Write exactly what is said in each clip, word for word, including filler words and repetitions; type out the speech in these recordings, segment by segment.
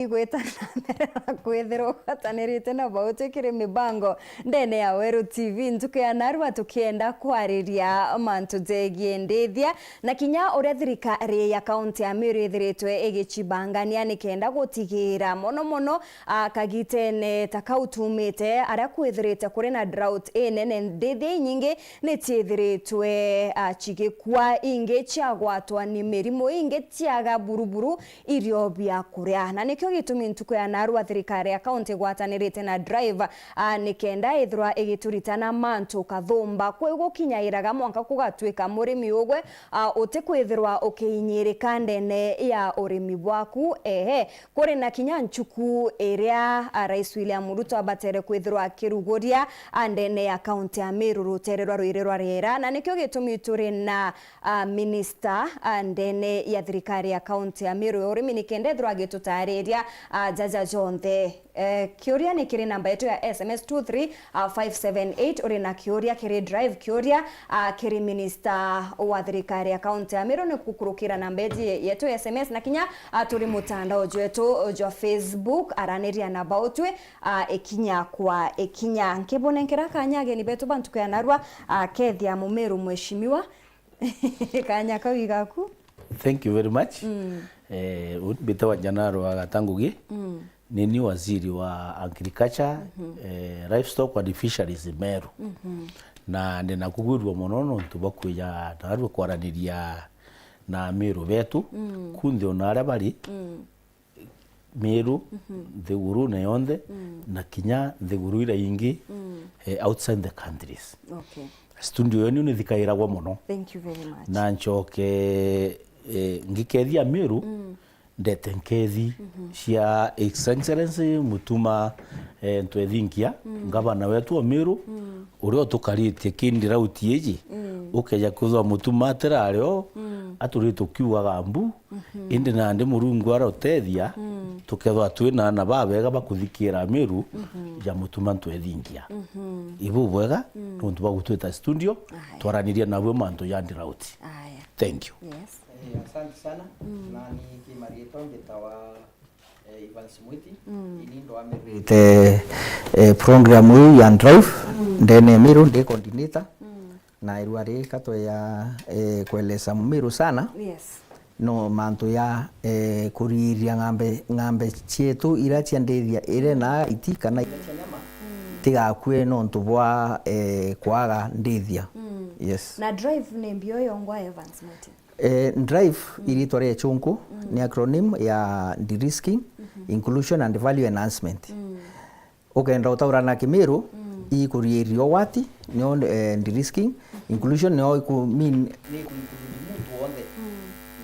Igwita na mbere na kwithirwa ugwatanirite na Bautwi kiri mibango ndene ya Weru T V. Ntuku ya narua tukienda kwariria mantu jegie ndithia na kinya uria thirikari ya kaunti ya Meru ithiritwe igicibangania nikenda gutigira mono mono, a, kagitene ta kau tumite, aria kwithirite kuri na drought inene, ndithia inyingi ni ciithiritwe, a, cigikua, ingi ciagwatwa ni mirimu, ingi ciaga buruburu irio bia kuria. Na nikio gitumi ntuku ya narua thirikari ya kaunti igwatanirite na Drive, a, nikenda ithirwa igiturita na mantu kathumba. Kwi gukinyairaga mwanka kugatuika murimi ugwe, a, utikwithirwa ukiinyirika ndene ya urimi bwaku. Ehe, kuri na kinya nchuku iria, a, Rais William Ruto abatere kwithirwa akiruguria, a, ndene ya kaunti ya Meru rutere rwa rwiri rwa riera. Na nikio gitumi turi na a, minista, a, ndene ya thirikari ya kaunti ya Meru ya urimi nikenda ethirwa agitutariria, a, jaja jonthe. E, kiuria ni kiri namba yetu ya S M S two three five seven eight. Uri na kiuria kiri Drive, kiuria, a, kiri minista wa thirikari ya kaunti ya Meru ni gukurukira namba yetu ya S M S na kinya, a, turi mutandao jwetu jwa Facebook, araniria na Bautwi, a, ikinya kwa ikinya. Nkibunenkera kanya ageni betu ba ntuku ya narua, a, Kethia Mumiru, mheshimiwa. Kanya kau igaku. Thank you very much. Mm. Eh, u-, mbitawa Janaro wa Gatangugi. Mm. Ni ni waziri wa agriculture, mhm, eh, livestock and fisheries Meru. Mhm. Na ndina kugwirua mono nontu bwa kwija narua kwaraniria na Meru betu, mm, kunthe ona aria bari. Mm. Meru, mhm, nthigurune yonthe, mm, na kinya nthiguru iria ingi, mm, eh, outside the countries. Okay. Studio yenu ni thikairagwa mono. Thank you very much. Na ncoke, eh, ngikethia Meru, mm, ndete nkethi, mhm, cia His Excellency Mutuma, eh, Ntwethinkia, mm, ngavana wetu wa Meru, mm, uria utukaritie kindi rauti iji, mm, ukeja kwithwa Mutuma atirario, mm, aturi tukiugaga mbu, mhm, indi nandi Murungu arotethia, mm, tukethwa twina aana babega bakuthikira Meru, mhm, ja Mutuma Ntwethingia. Mhm. Ibu bwega, mm, nontu bwa gutwita studio, aya, twaraniria nabwe mantu ja drought. Aya. Thank you. Yes. Eh, asante sana. Mm. Na ni kimarietwa ngitawa, eh, Evans Mwiti. Mm. Ini ndo amirite, eh, program iu ya Drive, mm, ndene ya Meru, ndi coordinator. Mm. Na irua riri katwe ya, eh, kueleza Mumiru sana. Yes. No mantu ya, eh, kuriria ng'ambe, ng'ambe cietu ira cia ndithia ire na iti kana ira cia nyama, mm, tigakue nontu bwa, eh, kwaga ndithia. Mm. Yes. Na Drive ni mbio yongwa, Evans Mwiti? Eh, Drive, mm, iritwa ria chunku, mm, ni acronym ya de-risking, mhm, inclusion and value enhancement. Mm. Ukenda utaura na Kimiru, mm, ikuriirio wati, nio, eh, de-risking, inclusion nio iku mean ni ku include muntu wonthe, mm,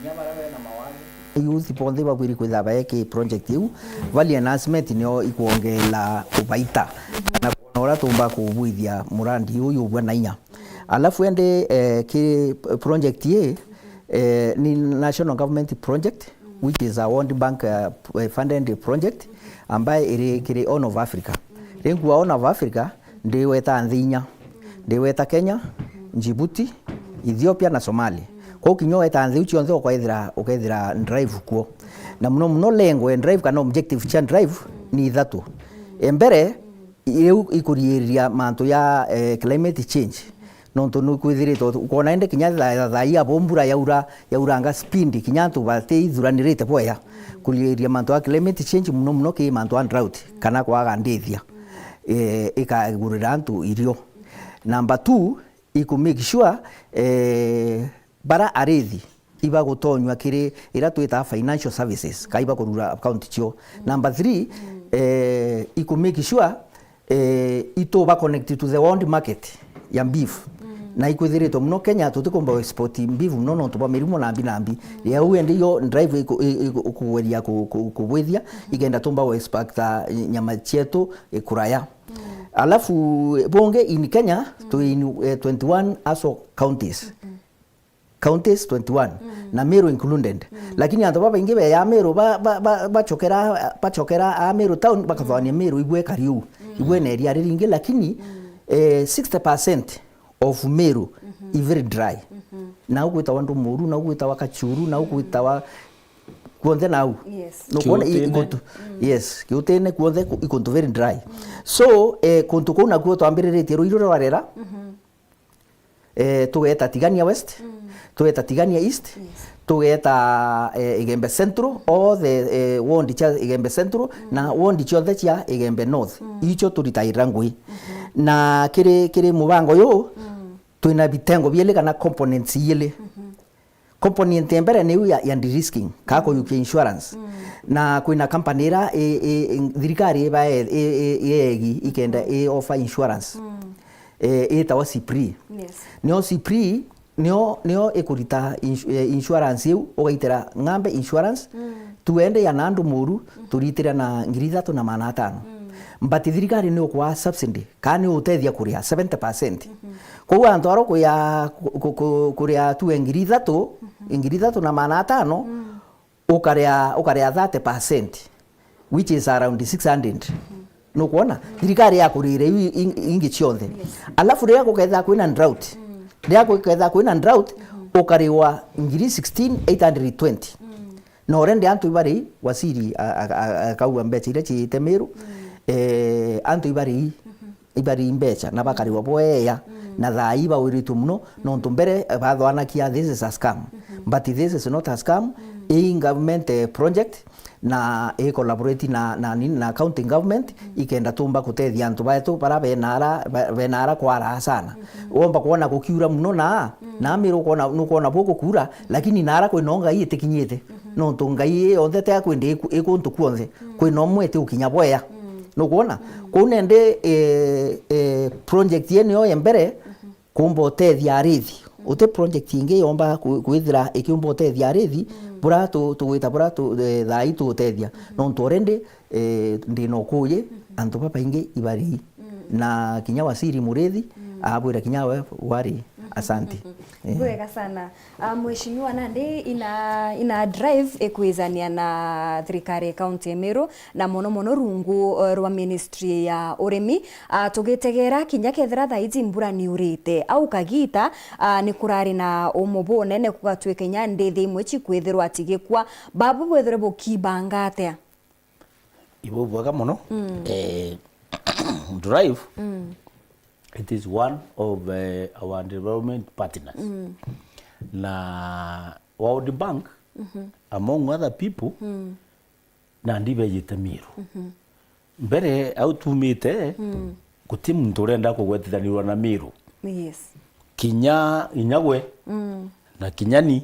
kinya baria bena mawathe. Youth bonthe bakwiri kwithira baeki project iu, mm, value enhancement nio ikwongela ubaita, mhm, na kwona uria tumba kubwithia murandi uyu ubwa na inya. Alafu ende, eh, ki project ye, eh, ni national government project, which is a World Bank, uh, funded project, ambaye iri kiri Horn of Africa. Ringu wa Horn of Africa, ndiweta nthi inya. Ndiweta Kenya, Djibouti, Ethiopia na Somali. Kwou kinya weta nthi iu cionthe ukaithira, ukaithira Drive kuo. Na muno muno lengo ya Drive kana objective cia Drive ni ithatu. Embere, iu ikuriiria mantu ya, eh, climate change. Nontu nukwithiritwe ukona indi kinya tha-, tha-, thaa ii abo mbura yaura, yauranga speed, kinya antu batiithuranirite bwega. Kuriiria mantu ya climate change, muno muno ki mantu ya drought, kana kwaga ndithia, eh, ikagurira antu irio. Number two, iku make sure, eh, bara arithi ibagutonywa kiri ira twitaga financial services, ka ibakurura account cio. Number three, eh, iku make sure, eh, ituba connect to the world market ya beef. Na ikwithiritwe muno Kenya, tutikumba export beef muno nontu bwa mirimu nambi nambi. Riu ende iyo Drive iku-, i-, iku-, ikugeria ku-, ku-, kubwithia, ikenda tumba ku export nyama cietu, eh, kuraya. Alafu, eh, bungi in Kenya, twi in, eh, twenty-one ASO counties. Counties twenty-one, na Meru included. Lakini antu babaingi be ya Meru ba, ba, ba, bachokera, bachokera a Meru town, bakathwania Meru igwe kariu. Igwe na area riringi, lakini, eh, sixty percent of Meru i very dry. Na ugwitawa Ndumuru, na ugwitawa Kachuru, na ugwitawa kuonthe nau. Yes. Nukwona i-, Kiutine. Ikuntu, yes, Kiutine kuonthe ku-, ikuntu very dry. So, eh, kuntu kuu nakuo twambiriritie ruiru rwa rera. Eh, tugeeta Tigania West, tugeeta Tigania East, tugeeta, eh, Igembe Central, all the, eh, ward cia Igembe Central, na ward cionthe cia Igembe North. Icio turitaira ngui. Na kiri, kiri mubango yu, twina bitengo bieli kana components ieli. Component ya mbere niu ya, ya de-risking, ka kuyukia insurance. Na kwina company ira i, i, i, thirikari iba i, i, i, iegi ikenda i offer insurance. Eh, itawa Sipri. Yes. Nio Sipri, nio, nio ikurita insu-, eh, insurance iu, ugaitira ng'ambe insurance, tuende ya na andu muru, turitire na ngiri ithatu na maana atano. But thirikari ni ukwa subsidy, kana ni utethia kuria seventy percent. Kwou antu aro kuya, ku-, ku-, ku-, kuria tuwe ngiri ithatu, ngiri ithatu na maana atano, ukarea, ukarea thirty percent, which is around six hundred. Nukwona? Thirikari yakurire iu in-, ingi cionthe. Alafu riria gukethira kwina drought, riria gukethira kwina drought, ukariwa ngiri sixteen eight hundred twenty. Na already antu ibari, waziri a-, a-, a-, akauga mbeca iria ciite Miru, eh, antu ibari ibari mbeca na bakariwa bweya, na thaa ii bawiritwe muno, nontu mbere, eh, bathwanakia, "This is a scam." But this is not a scam. Ii government, eh, project, na i collaborate na, na nini, na county government, ikenda tumba kutethia antu baetu bara benara, ba-, benara kwaraa sana. Womba kwona gukiura muno na, na Miru ukwona, nukwona bu gukura, lakini nara kwina ngai itikinyite. Nontu ngai ii yonthe te ya kwindi iku-, ikuntu kuonthe. Kwina umwe iti ukinya bweya. Nukwona? Kwou nende, eh, eh, project yene yo ya mbere, kumba utethia arithi. Uti project ingi yomba ku-, kwithira ikiumba utethia arithi, bura tu-, tugwita bura tu-, eh, thaa ii tuutethia. Nontu already, eh, ndina ukuuji, antu babaingi ibari. Na kinya waziri Murithi, abwira kinya we wari. Asanti. Eh. Bwega sana. Ah, Mheshimiwa, nandi ina, ina drive ikwizania na thirikari ya county ya Meru, na mono mono rungu, eh, rwa ministry ya urimi. Ah, tugitegera kinya kethira thaa iji mbura ni urite, au kagita, ah, ni kurari na umo bunene, kugatwika inya ndithi imwe cikwithirwa cigikua. Babu bwithire bukibanga atia? Ibo bwega mono. Eh, drive, it is one of, eh, our development partners. Na World Bank, among other people, nandi bejite Miru. Mbere au tumite, guti muntu urenda kugwetithanirwa na Miru. Yes. Kinya inyagwe, na kinya ni,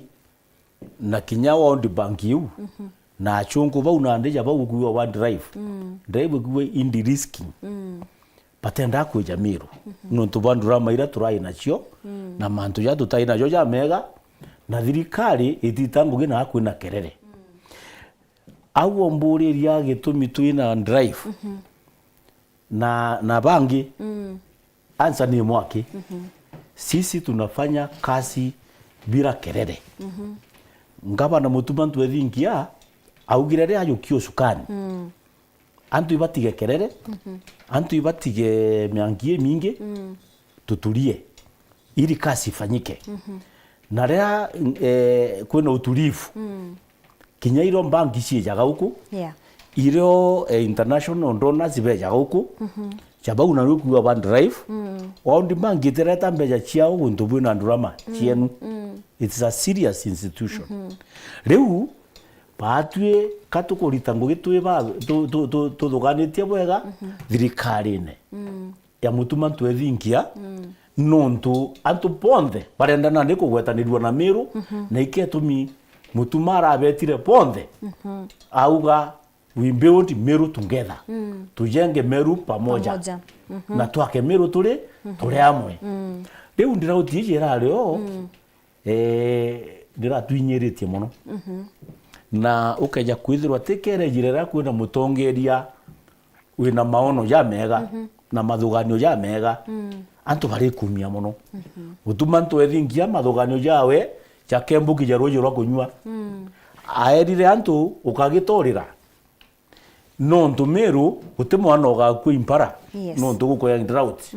na kinya World Bank iu, na achunku bau na ndija bau kuwa wa drive. Drive kuwa in de-risking. Batenda kwija Miru. Nontu bwa ndurama ira turai nacio, na mantu ja tutai najo ja mega, na thirikari itita ngugi na kwina kerere. Au omburiria gitumi twina drive na, na bangi, answer ni imwe aki. Sisi tunafanya kazi bila kelele. Ngavana Mutuma Ntwethinkia augire ria ajukia ucukani. Antu ibatige kelele, antu ibatige miangi imingi, tutulie ili kazi ifanyike. Na ria, eh, kwina utulivu, kinya irio mbangi ciejaga uku, yeah, irio, eh, international donors bejaga uku, ja bau na rukua ba drive, World Bank itireta mbeca ciao guntu bwina ndurama cienu. It's a serious institution. Riu, batwi ka tukurita ngugi twi ba, tu-, tu-, tu-, tuthuganitie bwega thirikarine ya Mutuma Ntwethinkia, nontu antu bonthe barenda nandi kugwetanirua na Miru, na ikio itumi Mutuma arabetire bonthe, auga, "We build Meru together. Tujenge Meru pamoja. Pamoja. Na twake Meru turi, turi amwe." Riu ndirauti iji irari o, eh, ndiratwinyiritie mono. Na ukeja kwithirwa ti kerejire riria kwina mutongeria wina maono jamega na mathuganio jamega, antu barikumia mono. Gutuma Ntwethinkia mathuganio jawe jakembukija ruuji rwa kunyua. Aerire antu, "Ukagitorira, nontu Miru guti mwana ugakua impara, yes, nontu gukugia drought.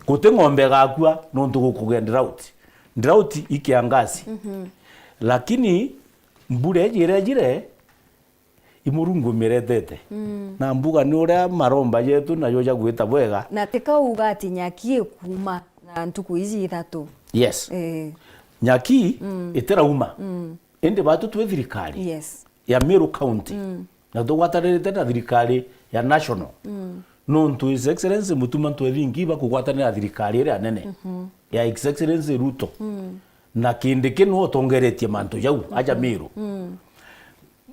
Guti ng'ombe igakua, nontu gukugia drought. Drought i kiangazi." Lakini mbura iji irejire, I Murungu umiretete. Mm. Na mbuga ni uria maromba jetu najo jagwita bwega. Na tikauga ati nyaki ikuuma na ntuku iji ithatu. Yes. Eh. Nyaki, mm, itirauma. Mm. Indi batu twi thirikari, yes, ya Meru County. Mm. Na tugwatanirite na thirikari ya national. Mm. Nontu His Excellency Mutuma Ntwethingi bakugwatanira na thirikari iria nene, mhm, ya His Excellency Ruto. Mm. Na Kindiki niwe utongeretie mantu jau, aja, mhm, Meru. Mm.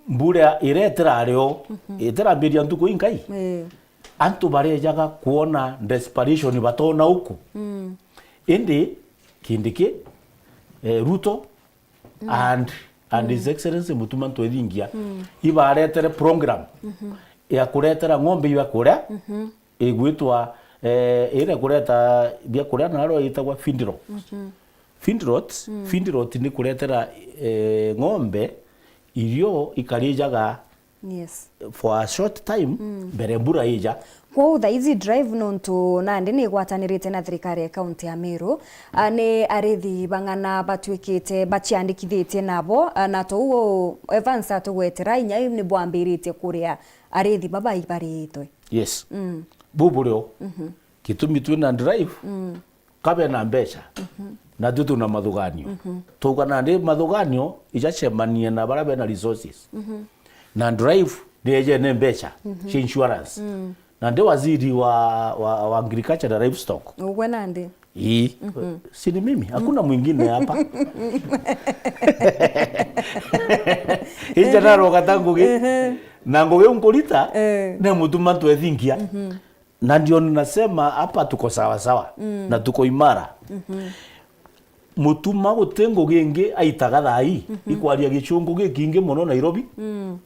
Mbura iria itirari o, mhm, itirambiria ntuku inkai. Eh. Antu barejaga kwona desperation batona uku. Mm. Indi Kindiki, eh, Ruto, mm, and, and, mm, His Excellency Mutuma Ntwethingia, mm, ibaretere program, mhm, ya kuretera ng'ombe iba kuria, mhm, igwitwa, eh, iria kureta biakuria nario itagwa feedlot. Mhm. Feedlot, mm, feedlot ni kuretera, eh, ng'ombe irio ikarijaga, yes, for a short time, mm, mbere mbura ija. Kwou thaa ici drive nontu nandi ni igwatanirite na thirikari ya kaunti ya Meru, a, ni arithi bang'ana batuikite baciandikithitie nabo, a, na tou Evans atugwetera inya ni bwambiritie kuria arithi baba ibaritwe. Yes. Mm. Bu burio. Mhm. Gitumi twina drive, mm, ka bena mbeca, mhm, na twi twina mathuganio. Mhm. Twauga nandi mathuganio ijacemanie na baria bena resources. Mhm. Na drive ni ejene mbeca, mhm, cia insurance. Mm. Nandi waziri wa, wa, wa agriculture na livestock. Ugwe nandi? Ii. Mhm. Si ni mimi? Hakuna mwingine hapa. Ija naroga ta ngugi. Mhm. Na ngugi iu nkurita, eh, ni Mutuma Ntwethingia. Mhm. Na ndio ninasema hapa tuko sawa sawa, mm, na tuko imara. Mhm. Mutuma guti ngugi ingi aitaga thaa ii, mhm, ikwaria gichungu gikingi mono Nairobi. Mm.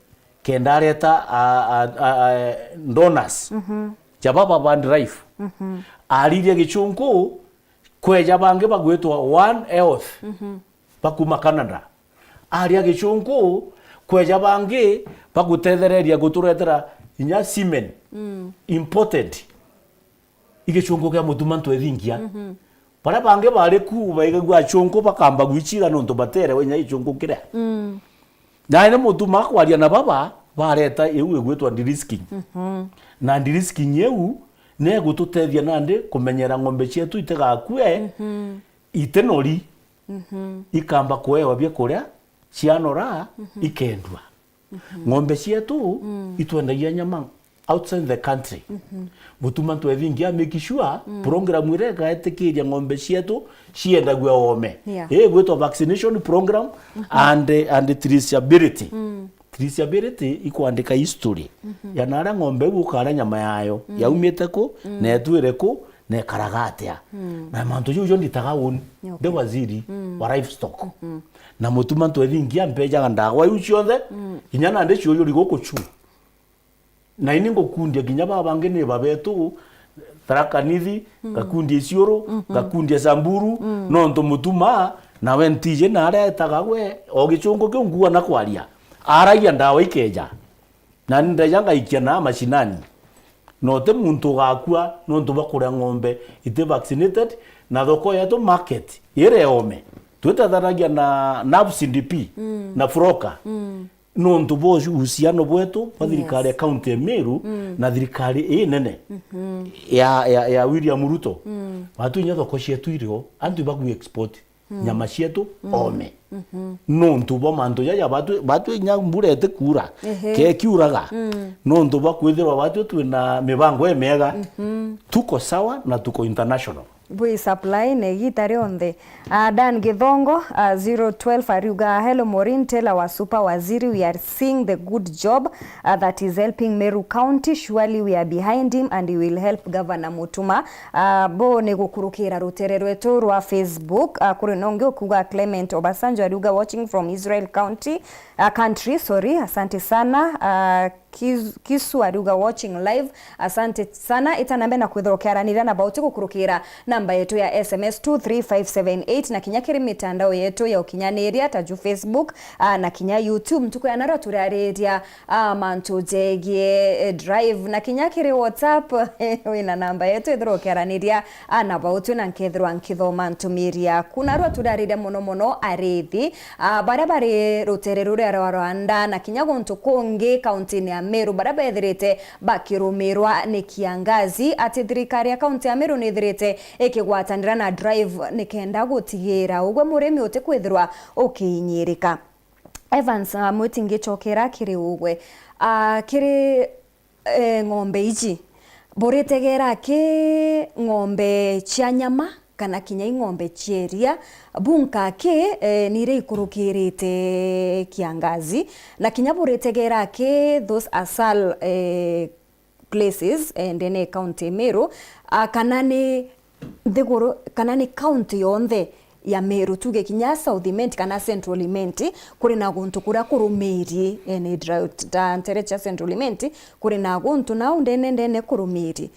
Kenda areta a, a, a, a, donors, mhm, ja baba ba drive. Mhm. Ariria gichungu kweja bangi bagwitwa One Health. Mhm. Bakuma Canada. Aria gichunku, kweja bangi bagutethereria guturetera inya semen, mm, imported. I gichunku kia Mutuma Ntwethingia. Mhm. Baria bangi bari ku baigagua achunku bakamba gwichira nontu baterewe inya gichunku kiria. Mm. Na ni Mutuma akwaria na baba, bareta iu igwitwa de-risking. Mhm. Na de-risking iu ni igututethia nandi kumenyera ng'ombe cietu itigakue, mhm, itinori, mhm, ikamba kuewa biakuria, cianora, mhm, ikendua. Mhm. Ng'ombe cietu, mm, itwendagia nyama outside the country. Mhm. Mutuma Ntwethingia a make sure, mm, program iria igaetikiria ng'ombe cietu ciendagua oome. Yeah. Ii igwitwa vaccination program, mhm, and, and traceability. Mm. Traceability ikwandika history, mhm, ya naria ng'ombe iu ukaria nyama yayo, mm, yaumite ku, mm, na etwire ku, na ikaraga atia. Mm. Na mantu jau jo nditaga uni, okay, ndi waziri, mm, wa livestock. Mhm. Na Mutuma Ntwethingia ampejaga ndawa iu cionthe, mm, kinya nandi ciujuri guku cu. Na ini ngukundia kinya baba bangi ni babetu, Tharaka Nithi, mm, ngakundia Isiuru, mhm, ngakundia Samburu, mm, nontu Mutuma, nawe ntiji naria etaga gwe, o gichungu kiu nguona kwaria. Aragia ndawa ikeja. Na ni ndeja ngaikia na mashinani. Na uti muntu ugakua nontu bwa kuria ng'ombe iti vaccinated, na thoko yetu market iri oome. Twitethanagia na Nabs D P, mm, na Furoka. Mm. Nontu bwa uhusiano bwetu bwa thirikari ya, yes, county ya Meru, mm, na thirikari ii nene, mhm, ya, ya, ya William Ruto. Mm. Batu inya thoko cietu irio, antu ibagu export, mm, nyama cietu, mm, oome. Mhm. Nontu bwa mantu jaja batu, batu inya mbura itikuura. Ehe. Ke kiuraga. Mm. Nontu bwa kwithirwa batu twina mibango imiega. Mhm. Tuko sawa na tuko international. Bwi supply na igita rionthe. Ah, Dan Githongo, ah, zero twelve ariuga, "Hello Maureen, tell our super waziri we are seeing the good job, ah, that is helping Meru County. Surely we are behind him and he will help Governor Mutuma." Ah, bo ni gukurukira rutere rwetu rwa Facebook. Ah, kuri nongi ukuga Clement Obasanjo ariuga, "Watching from Israel County, ah, country, sorry, asante sana." Ah, Kiz-, Kisu ariuga watching live. Asante sana. Ita na mbere na kwithirwa ukiaraniria na Bauti gukurukira namba yetu ya S M S two three five seven eight na kinya kiri mitandao yetu ya ukinyaniria ta ju Facebook, ah, na kinya YouTube. Ntuku ya narua turiariria, ah, mantu jegie, eh, drive na kinya kiri WhatsApp. Wina namba yetu, ithirwa ukiaraniria, ah, na Bauti na nkethirwa nkithoma ntumiri yaku. Narua turiariria mono mono arithi, ah, baria bari rutere ruria rwa Rwanda na kinya guntu kungi kauntini ya Meru, baria bethirite bakirumirwa ni kiangazi, ati thirikari ya kaunti ya Meru nithirite ikigwatanira na Drive nikenda gutigira ugwe murimi utikwithirwa ukiinyirika. Evans, ah, Mwiti, ngichokera kiri ugwe. Ah, kiri, eh, ng'ombe iji, buritegera ki ng'ombe cia nyama kana kinya i ng'ombe cia iria, bunka ki, eh, ni iria ikurukirite kiangazi, na kinya buritegera ki those asal, eh, places, eh, ndene ya county Meru, ah, kana ni nthiguru, kana ni county yonthe ya Meru, tuge kinya South Imenti kana Central Imenti, kuri na guntu kuria kurumirie, eh, ni drought. Ta ntere cia Central Imenti, kuri na guntu nau ndene ndene kurumirie.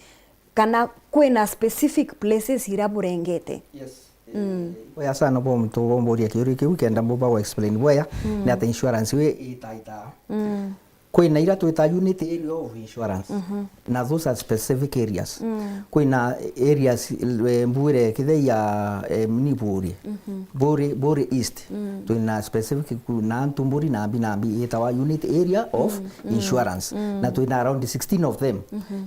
Kana kwina specific places iria burengete? Yes. Mm. Wea sana bo muntu bomboria kiuria kiu kenda mbuba wa explain bwea, mm, ni ata insurance we itaita. Mm. Kwina ira twita unit area of insurance. Mhm. Na those are specific areas. Mm. Kwina areas, eh, mbwire kithei ya, eh, ni Buri. Mhm. Buri, Buri East. Mm. Twina specific ku-, na antu mburi nambi nambi itawa unit area of, mm, mm, insurance. Mm. Na twina around sixteen of them. Mhm.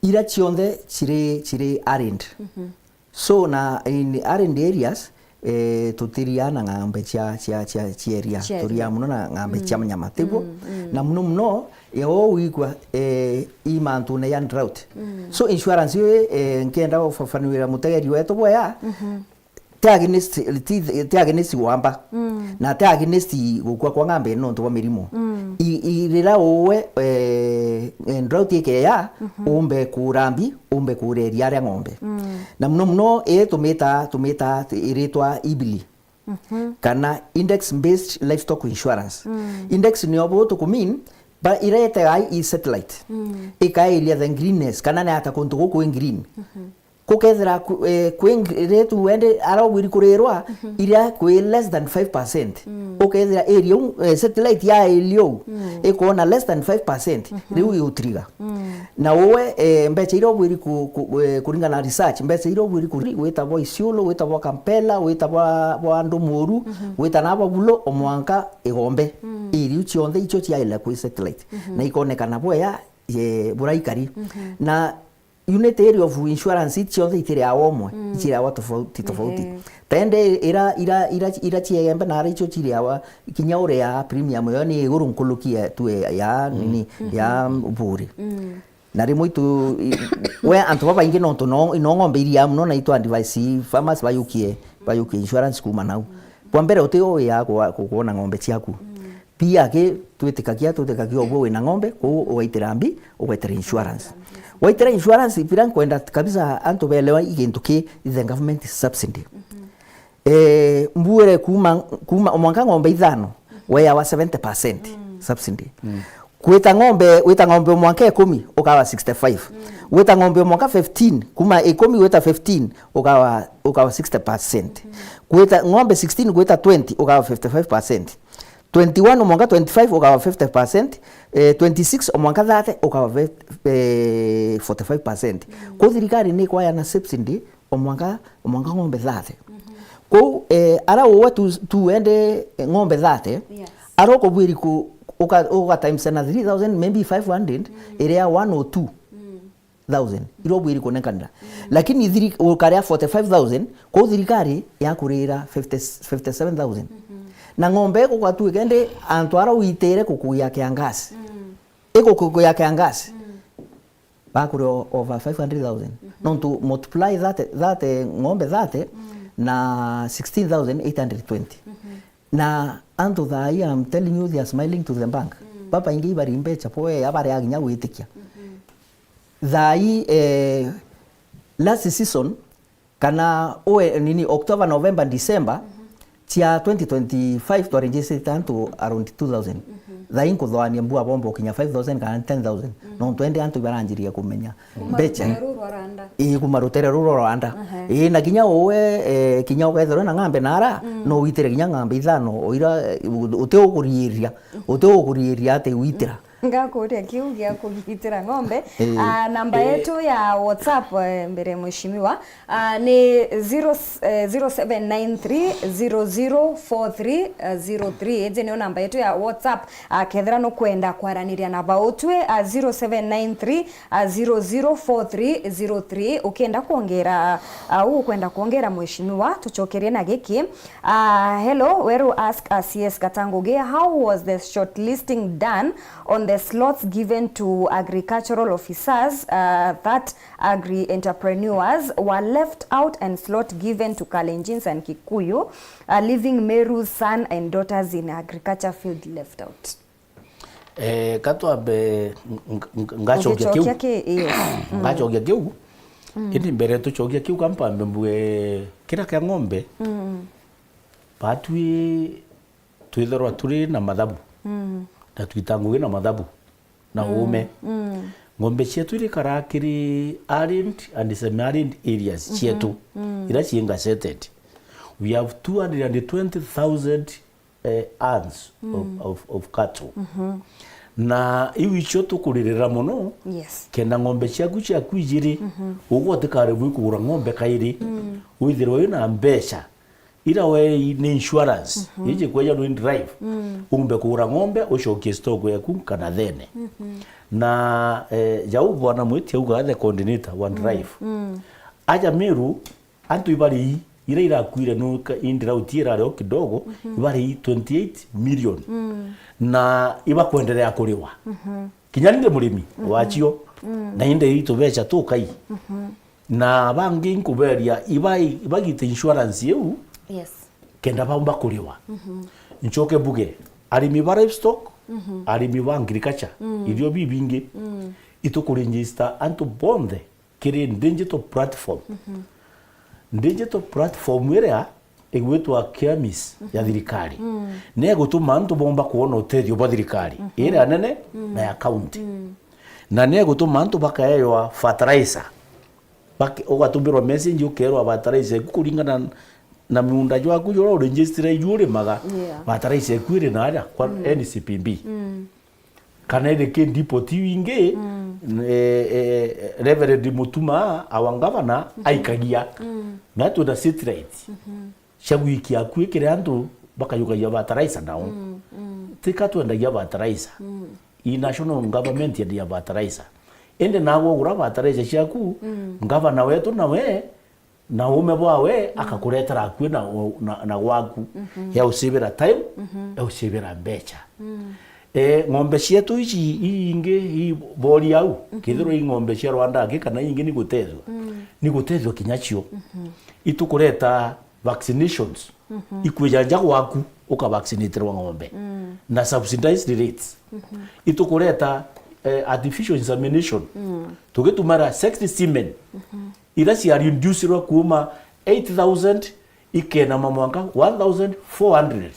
Ira cionthe ciri, ciri arid. Mhm. So, na in arid areas, eh, tutiria na ng'ombe cia, cia, cia, cia iria. Cia iria. Turia muno na ng'ombe, mm, cia nyama, tiguo? Mm, mm. Na muno muno, eh, o wigua, eh, i mantune ya drought. Mm. So, insurance ii, eh, nkenda ufafanuira mutegeri wetu bwea, mhm, ti against, ti, ti against wamba. Mm. Na ti against gukua kwa ng'ombe nontu bwa mirimu. Mm. I, i, rira uwe, eh, eh, drought ikeya, mhm, umbe kurambi, umbe kureria aria ng'ombe. Mm. Na muno muno, ii tumita, tumita iritwa IBLI. Mhm. Kana index based livestock insurance. Mm. Index nio bu tukumean, ba iretega i satellite. Mm. Ikaeria the greenness, kana ni ata kuntu guku i green. Mhm. Kukethira ku-, eh, kwi ng-, ritu wende ara ubwiri kurirwa, mhm, iria kwi less than five percent. Mm. Ukethira area u, eh, satellite ya area u, mm, ikona less than five percent, mhm, riu iutiriga. Mm. Na uwe, eh, mbecha iria ubwiri ku-, ku-, eh, kuringana na research, mbecha iria ubwiri ku-, wita bwa Isiolo, wita bwa Kampela, wita bwa, bwa Ndumuru, mhm, wita na bwa Bulo, o mwanka Igombe. Mm. Iriu cionthe icio ciaile kwi satellite. Mhm. Na ikonekana bwea, ye, buraikari. Mhm. Na unit area of insurance iti cionthe itiriawa umwe, mm, iciriawa tofauti, tofauti. Ehe. Tende ira, ira, ira, ira ciegembe na ara icio ciriawa, kinya uria premium yo ni iguru nkuruki ya, tu ya, ya, mm, nini, mhm, ya Buri. Mm. Na rimwe itu, i-, we antu babaingi nontu no, no ng'ombe iria muno na itu advice farmers bayukie, bayukie insurance kuma nau. Bwa mbere uti uya kwa, ku-, kuona ng'ombe ciaku. Mm. Pia ki twitikagia, twitikagia ubu wina ng'ombe, kuu ugaitira mbi, ugaitira insurance. Waitira insurance, pira nkwenda kabisa antu belewa igintu ki the government subsidy. Mhm. Eh, mbuere kuma, kuma o mwanka ng'ombe ithano, mhm, weyawa seventy percent, mm, subsidy. Mm. Kwita ng'ombe, wita ng'ombe o mwanka ikumi, ukawa sixty-five. Mm. Wita ng'ombe o mwanka fifteen, kuma ikumi wita fifteen, ukawa, ukawa sixty percent. Mhm. Kwita ng'ombe sixteen, kwita twenty, ukawa fifty-five percent. Twenty-one o mwanka twenty-five ukawa fifty percent, eh, twenty-six o mwanka thirty ukawa ve-, eh, forty-five percent. Mm. Kuu thirikari ni ikwayana subsidy o mwanka, o mwanka ng'ombe thirty. Mhm. Kuu, eh, ara uwe tu, tu wende, eh, ng'ombe thirty, yes, ara ukubwiri ku, uka, uka times na three thousand, maybe five hundred, mm, iria one or two. Mm. Thousand, iria ubwiri kunenkanira. Mm. Lakini thiri-, ukaria forty-five thousand, kuu thirikari yakurira fifty, fifty-seven thousand. Mhm. Na ng'ombe igugwatuika indi antu ara uitire kukugia kiangasi. Mm. Igukugia kiangasi. Mm. Bakuria o-, over five hundred thousand. Mhm. Nontu multiply that, that ng'ombe thirty, mm, na sixteen thousand eight hundred twenty. Mhm. Na antu thaa ii, I'm telling you, they are smiling to the bank. Mm. Babaingi ibari mbecha bwe, abare aginya gwitikia. Mhm. Thaa ii, eh, last season, kana ue, nini, October, November, December, mhm, cia twenty twenty-five twa register antu around two thousand. Mhm. Thaa ii nkuthoania mbua bomba ukinya five thousand kana ten thousand. Mhm. Nontu indi antu ibaranjirie kumenya. Kuma mbecha rutere ruru rwa randa. Ii, kuma rutere ruru rwa randa. Aha. Ii, na kinya uwe, eh, kinya ukethirwa na ng'ombe nara, mm, no witire kinya ng'ombe ithano, o ira, eh, uti ukuriiria, uti ukuriiria ati witira. Ngakuria kiu gia kugitira ng'ombe. Ii. Ah, namba, ii, yetu ya WhatsApp, eh, mbere mheshimiwa, ah, ni zero, eh, zero seven nine three zero zero four three zero three. Iji niyo namba yetu ya WhatsApp. Ah, kethira nukwenda kwaraniria na bautwe, ah, zero seven nine three zero zero four three zero three. Ukenda kwongera, ah, au ukwenda kwongera mheshimiwa, tucokerie na giki. Ah, hello, Weru ask, ah, C S Gatangugi, how was the shortlisting done on the slots given to agricultural officers, uh, that agri-entrepreneurs were left out and slot given to Kalenjins and Kikuyu, uh, leaving Meru's son and daughters in agriculture field left out? Eh, ka twambe ng-, ng-, ng-, ngacokia kiu. Ugicokia ki? Yes. Mm. Ngacokia kiu. Mm. Indi mbere tucokia kiu, ka mpambe mbuge kira kia ng'ombe, mm, batwi twithirwa turi na mathabu, mm, na twita ngugi na mathabu na, mm, uume. Mm. Ng'ombe cietu irikaraa kiri arid and semi-arid areas, mhm, cietu, mm, ira cii gazetted. We have two hundred and twenty thousand, eh, heads of, mm, of, of cattle. Mhm. Na iu icio tukuririra mono, yes, kenda ng'ombe ciaku ciaku ijiri, mhm, ugwe utikaremwe kugura ng'ombe kairi, mm, withirwe wina mbeca ira we ni insurance, mhm, iji kweja nwi drive, mm, umbe kugura ng'ombe, ucokie stock yaku kana thene. Mhm. Na, eh, jau bwana mwiti auga the coordinator wa, mm, drive. Mm. Aja Meru, antu ibari ira irakuire nu ka-, in drought irari o kidogo, mhm, ibari twenty eight million. Mm. Na ibakwenderea kuriwa. Mhm. Kinya ni ndi murimi, mhm, wacio. Mm. Na indi itu beca tukai. Mhm. Na bangi nkuberia, iba-, ibagite insurance iu, yes, kenda baumba kuriwa. Mhm. Ncoke mbuge, arimi ba livestock, mhm, arimi ba agriculture, mm, irio bibingi, mm, itukuregister antu bonthe kiri digital platform. Mhm. Digital platform iria igwitwa KEMIS ya, mhm, thirikari. Mm. Ni egutuma antu bomba kwona utethio bwa thirikari, mhm, iria nene, mm, na ya county. Mm. Na ni egutuma antu bakaewa fertilizer. Bak-, ugatumirwa message ukerwa fertilizer eku kuringana na miunda jwaku juria uregister ju urimaga, yeah, fertilizer eku iri naria kwa, mm, N C P B. Mm. Kana iri ki depot iu ingi, mm, eh, eh, Reverend Mutuma, our governor, mhm, aikagia. Mm. Na twina satellite, mhm, cia gwikia akui kiri antu bakayukagia fertilizer nao. Mm, mm. Tika twendagia fertilizer. Mm. I national government yendia fertilizer. Indi naagwe ugura fertilizer ciaku, mm, ngavana wetu nawe, na uume bwawe, mm, akakuretera akui na, na, na gwaku. Mhm. Ya usivira time, mhm, ya usivira mbeca. Mm. Eh, ng'ombe cietu ici iingi, ii bori au, mhm, kethirwa i ng'ombe cia Rwanda aki kana ingi ni gutethua. Mm. Ni gutethua kinya cio. Mhm. Itukureta vaccinations. Mhm. Ikwija nja gwaku, ukavaccinatirwa ng'ombe. Mm. Na subsidized rates. Mhm. Itukureta, eh, artificial insemination. Mm. Tugitumira sexed semen. Mhm. Ira cia reducirwa kuuma eight thousand ikenama mwanka one thousand four hundred.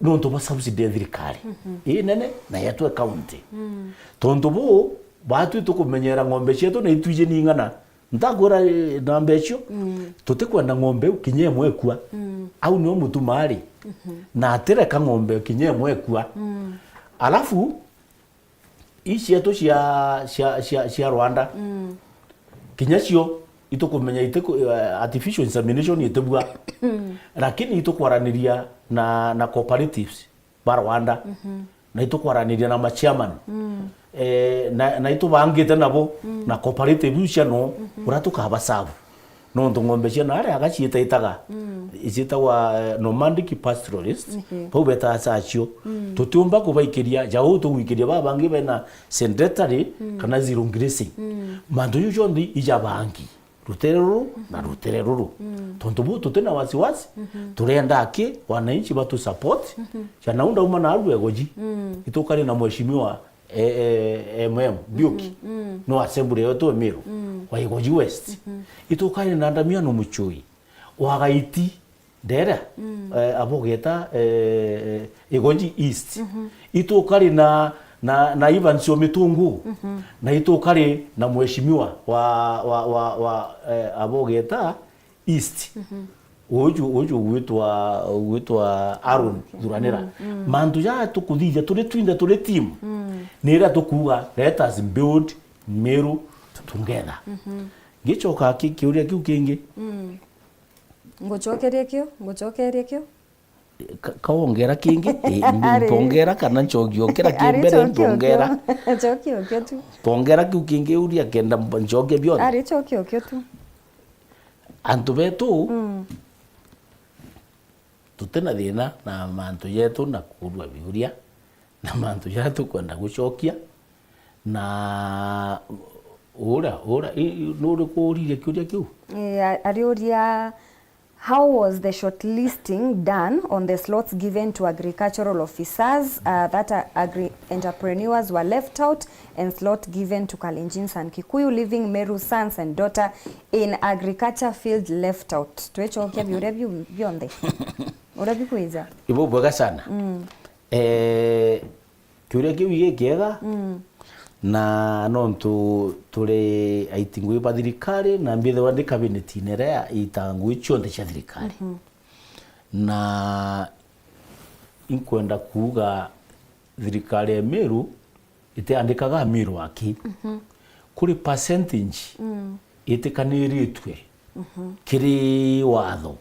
Nontu bwa subsidy ya thirikari, mhm, inene na yetwe county. Mm. Tontu buu, batwi tukumenyera ng'ombe cietu na itwiji ni ing'ana. Ntakwira, eh, namba icio, mm, tutikwenda ng'ombe iu kinya imwe ikua. Mm. Au nio Mutuma ari. Mhm. Na atireka ng'ombe kinya imwe ikua. Mm. Alafu, ii cietu cia, cia, cia, cia Rwanda, mm, kinya cio itukumenya itiku-, eh, artificial insemination itibua. Mm. Lakini itukwaraniria na, na cooperatives ba Rwanda. Mhm. Na itukwaraniria na machairman. Mm. Eh, na, na itubangite nabo, mm, na cooperative iu cia no, mhm, uria tukabaserve. Nontu ng'ombe cia naria aga ciitaitaga, mm, iciitagwa, eh, nomadic pastoralist, mhm, bau betaa sacio. Mm. Tutiumba kubaikiria ja uu tugwikiria baba bangi bena sedentary, mm, kana zero grazing. Mm. Mantu jau jonthe ijabangi. Rutere ruru na, mm, rutere ruru. Mm. Tontu buu tutina wasiwasi, mhm, turenda aki wananchi batu support. Mhm. Ja nau ndauma naru egoji. Mm. Itukari na mheshimiwa, eh, eh, M M Mbiuki. Mhm, mm. No assembly yetu Emiru. Mm. Wa Igoji West. Mhm. Itukari na Damiano Muchui. Wa Gaiti. Ndera, eh, abogeta, eh, eh, Igonji East. Itukari na, na, na Evans Omitungu. Na itukari na mheshimiwa wa, wa, wa, wa, eh, abogeta East. Uju, uju gwitwa, gwitwa Aaron Thuranira. Mantu jaa tukuthithia turi twinthe turi team. Ni iria tukuuga, "Let us build Meru together." Ngicoka ki-, kiuria kiu kingi. Ngucokeria kio, ngucokeria kio. Ka-, kaongera kingi? Ii, mbi-, Ari. Mpongera kana ncoki okira ki Ari, mbere cokia mpongera? Okio. Cokia okio tu. Mpongera kiu kingi uria kenda mb-, ncokie bionthe. Ari, cokia okio tu. Antu betu, tutina thina na mantu jetu na kuurua biuria, na mantu jaria tukwenda gucokia, na uria, uria, i-, i-, nuriku uririe kiuria kiu? Ii, a-, ariuria, "How was the shortlisting done on the slots given to agricultural officers, uh, that, uh, agri-, entrepreneurs were left out and slot given to Kalenjins and Kikuyu, leaving Meru sons and daughter in agriculture field left out?" Twecokia biuria biu bionthe. Uria bikwija. Ibo bwega sana. Eh, kiuria kiu gikiega, na nontu turi aiti ngui ba thirikari, na mbithirwa ndi kabinetine iria iitaga ngui cionthe cia thirikari. Na inkwenda kuuga thirikari ya Meru itiandikaga Amiru aki. Kuri percentage itikaniritue kiri watho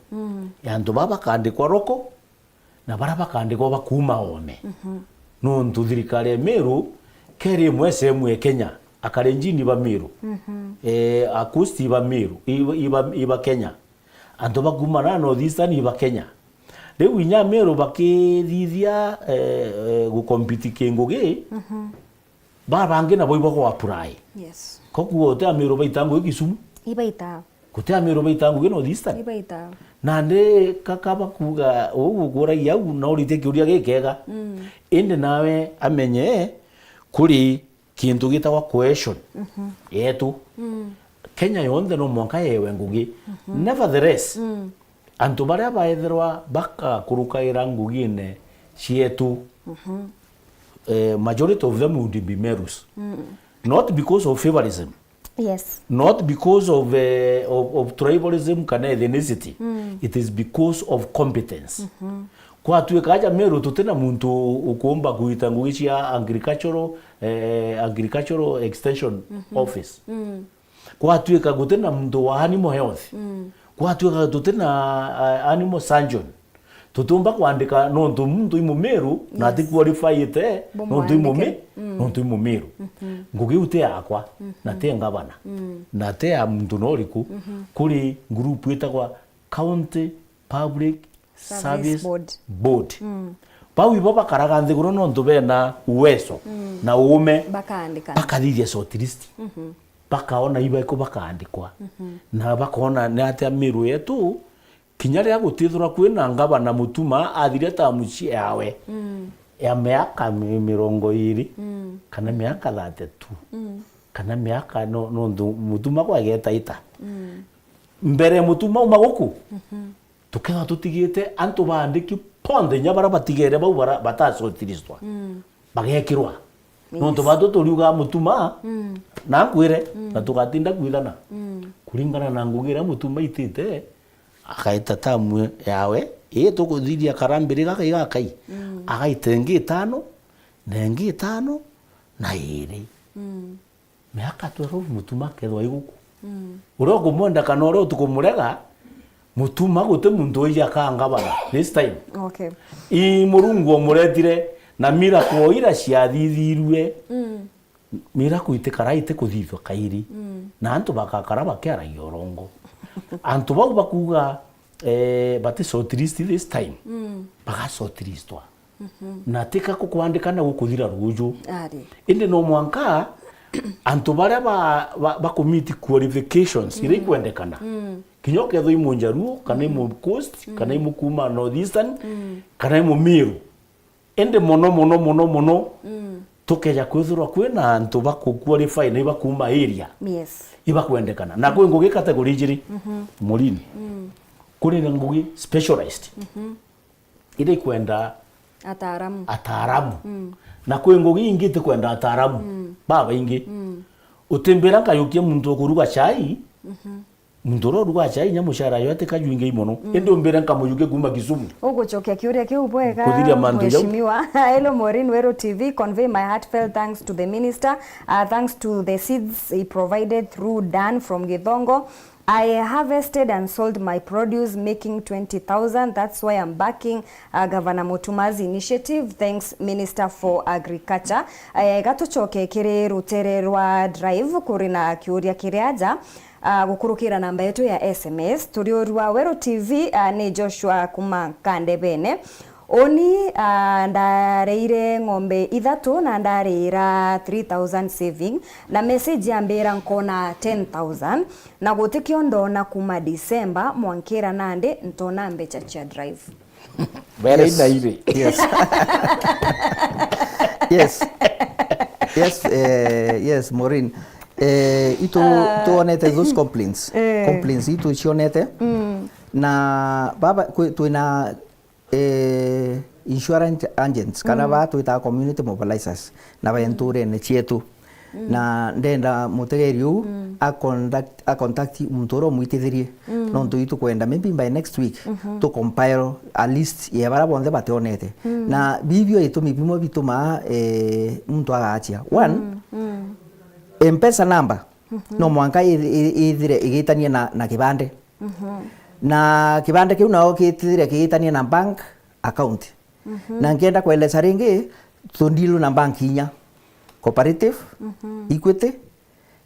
ya antu baa bakandikwa roko, na baria bakandikwa bakuuma oome. Nontu thirikari ya Meru keri imwe sehemu ya Kenya, Akalenjin iba Meru, eh, Akusti iba Meru, iba, iba, iba Kenya. Antu bakuuma na North Eastern iba Kenya. Riu inya Meru bakithithia, eh, eh, gukompiti ki ngugi, baa bangi nabo ibo gwa apply. Yes. Koguo guti Amiru baita ngugi Kisumu. Ibaita. Guti Amiru baita ngugi North Eastern. Ibaita. Nandi kaka bakuuga uu gukuragia au na uritie kiuria gikega. Indi nawe amenye kuri kintu gitagwa cohesion yetu. Kenya yonthe no mwanka yewe ngugi. Nevertheless, antu baria baethirwa bakakurukaira ngugine cietu, eh, majority of them would be Merus. Not because of favorism. Yes. Not because of, eh, of, of tribalism kana ethnicity. It is because of competence. Kwatuika aja Meru tutina muntu ukuumba kuita ngugi cia agricultural, eh, agricultural extension office. Kwatuika gutina muntu wa animal health. Kwatuika tutina, ah, animal surgeon. Tutiumba kwandika nontu muntu i Mumiru na ati qualified nontu i Mumi-, nontu i Mumiru. Ngugi iu ti yakwa, na ti ngavana, na ti ya muntu noriku. Kuri group itagwa County Public Service Board. Bau ibo bakaraga nthiguru nontu bena uwezo na uume. Bakaandika. Bakathithia shortlist. Bakaona ibaku bakaandikwa. Na bakaona ni atia Miru yetu, kinya riria gutithirwa kwina ngavana Mutuma athiria tamu cia-, yawe ya miaka mi-, mirongo iiri, kana miaka thirty-two, kana miaka no-, nontu Mutuma kwa igetaita. Mbere Mutuma uma guku, tukethwa tutigite antu baandiki bonthe, inya baria batigere bau bara-, bata shortlistwa, bagekirwa. Nontu batu turiuga Mutuma, na nkwire, na tugatinda kwithana. Kuringana na ngugi iria Mutuma itite, agaita tamu yawe, ii tukuthithia karambiri gaka igakai, agaita ingi itano, na ingi itano, na iiri. Miaka twelve Mutuma akethwa i guku. Uria ukumwenda kana uria utikumurega, Mutuma guti muntu wiji akangavana this time. Okay. I Murungu omuretire na miracle ira ciathithirue. Miracle itikara itikuthithwa kairi. Na antu bagakara bakiaragia urongo. Antu bau bakuuga, eh, bati shortlist this time, baga shortlistwa. Na tika kukwandika na gukuthira ruju. Ari. Indi no mwanka antu baria ba, ba, bakumiti qualifications iria ikwendekana. Kinya ukethwa i Munjaruo, kana i Mucoast, kana i Mukuma North Eastern, kana i Mumiru. Indi mono, mono, mono, mono, tukeja kwithirwa kwina antu bakuqualify na ibakuuma area. Yes. Ibakwendekana. Na kwi ngugi category ijiri. Murini. Kuri na ngugi specialized. Mhm. Iria ikwenda ataaramu. Ataaramu. Mm. Na kwi ngugi ingi itikwenda ataaramu. Mm. Babaingi. Mm. Utimbira nkayukia muntu ukuruga chai, mhm, muntu uria uruga chai nya mushara yo atikajwingi mono. Mm. Indi umbire nkamuyukia kuma Kisumu. Ugucokia kiuria kiu bwega, kuthiria mantu jau. Mheshimiwa. Hello, Maureen, Weru T V, convey my heartfelt thanks to the minister. Uh, thanks to the seeds he provided through Dan from Githongo. I harvested and sold my produce, making twenty thousand. That's why I'm backing, uh, Governor Mutuma's initiative. Thanks, Minister for Agriculture. Eh, gatucoke kiri rutere rwa Drive, kuri na kiuria kiri aja, uh, gukurukira namba yetu ya S M S. Turi urua Weru T V, uh, ni Joshua kuma Nkandebene. Uni, ah, ndareire ng'ombe ithatu na ndariira three thousand saving, na message yambira nkona ten thousand, na gutikio ndona kuma December mwankira nandi ntona mbecha cia Drive. Very Yes. Daily. Yes. Yes. Yes, eh, yes, Maureen. Eh, itu Ah. tuonete those complaints. Eh. Complaints itu cionete. Mm. Na baba, kwi-, twina eh, insurance agents, kana Mm. baa twitaga community mobilizers, na ba Mm. nturene cietu. Mm. Na ndenda mutegeri uu Mm. a contact, a contact muntu uria umwitithirie. Mm. Nontu itu kwenda maybe by next week, Mhm. tu compile a list ya baria bonthe bationete. Mm. Na bibio itumi bimwe bitumaa, eh, muntu agachia. One, Mm, mm. M-Pesa number, Mhm. no mwanka i-, i-, ithire igitanie na, na kibande. Mhm. Na kibande kiu nao gitithire kigitania na bank account. Mhm. Na nkienda kueleza ringi, tundilu na bank inya, Cooperative, Mhm. Equity,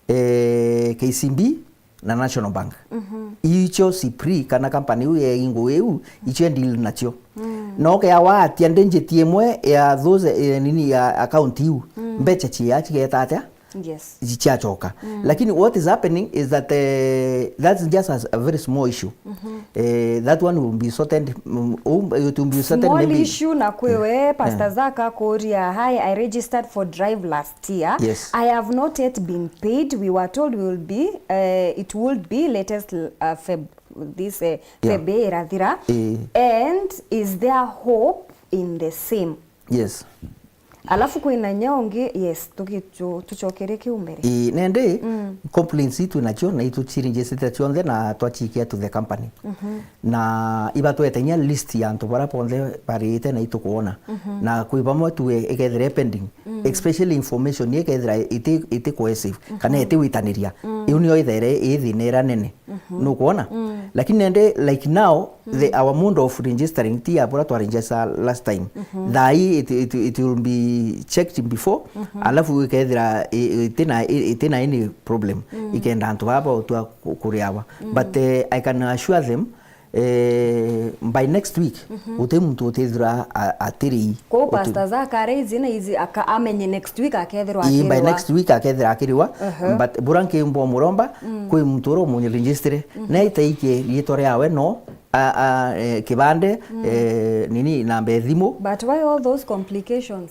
eh, K C B na National Bank. Mhm. Icio CIPRI kana company iu ya ingo iu, icio deal nacio. Mm. No kea watia digit imwe ya those, eh, nini ya account iu, Mm. mbecha cia cigeta atia? Yes. Ciachoka. Mm. Lakini what is happening is that, eh, that's just a, a very small issue. Mhm. Eh, that one will be sorted, mm, um, it will be sorted Small maybe. issue na kwiwe, Eh. Pastor Eh. Zaka kuria, "Hi, I registered for Drive last year. Yes. I have not yet been paid. We were told we will be, eh, it would be latest, uh, Feb, this, eh, Yeah. Feb irathira. Eh. And is there hope in the same?" Yes. Alafu kwina nya ungi, yes, tugi-, tu-, tucokerie kiu mbere. Ii, nendi, Mm. complaints itu nacio, na itu cirinjicite cionthe, na twacikia to the company. Mhm. Na ibatwete inya list ya antu baria bonthe barite na itukwona. Mhm. Na kwi bamwe tu e-, ikethira i pending. Mm. Especially information ikethira iti, iti cohesive, kana Mhm. iti witaniria. Mm. Iu nio ithere i thina iria nene. Mhm. Nukwona? Mm. Lakini nende, like now, the, Mm. our mode of registering ti ya bura twa register last time. Mhm. Thaa hii it, it, it will be checked before, Mhm. alafu ikethira i-, i-, itina, i-, itina any problem. Mm. Ikenda antu baba utua ku-, kuriawa. Mm. But, eh, I can assure them, eh, by next week, Mhm. guti muntu utithira a-, atiri. Kwou Utu- Pastor Zaka areiji na izi aka-, amenye next week akethirwa Ii, by akiriwa. next week akethira akiriwa. Uh-huh. But bura nkimbo muromba, Mm. kwi muntu ura umunye register. Mhm. Na itaikie riitwa riawe no, a, a, eh, kibande, Mm. eh, nini, namba ya thimu. But why all those complications?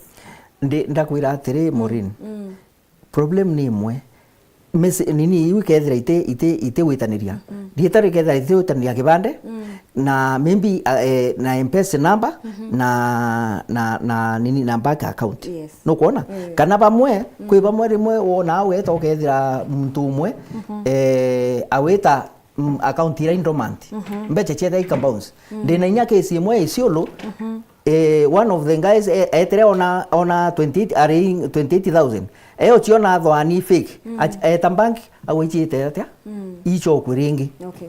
Ndi, ndakwira atiri, Mm, Maureen, mm. problem ni imwe. Mesi-, nini, iu ikethira iti, iti, iti witaniria. Mm. Riitwa rikethira iti witaniria kibande, Mm. na maybe, a, eh, na M-Pesa number, Mhm. na, na, na nini, na bank account. Yes. Nukwona? Mm. Kana bamwe, Mm. kwi bamwe rimwe wona weta ukethira muntu umwe, Mhm. eh, awita, mm, account ira i dormant. Mhm. Mbecha cietha ika bounce. Mm. Ndina inya case imwe Isiolo, Mhm. eh, one of the guys, eh, etire ona, ona twenty-eight, ari twenty-eight thousand. E uciona thwani fake. Mm. Ach-, eta bank, au ichite atia? Mm. Ichokwe ringi. Okay.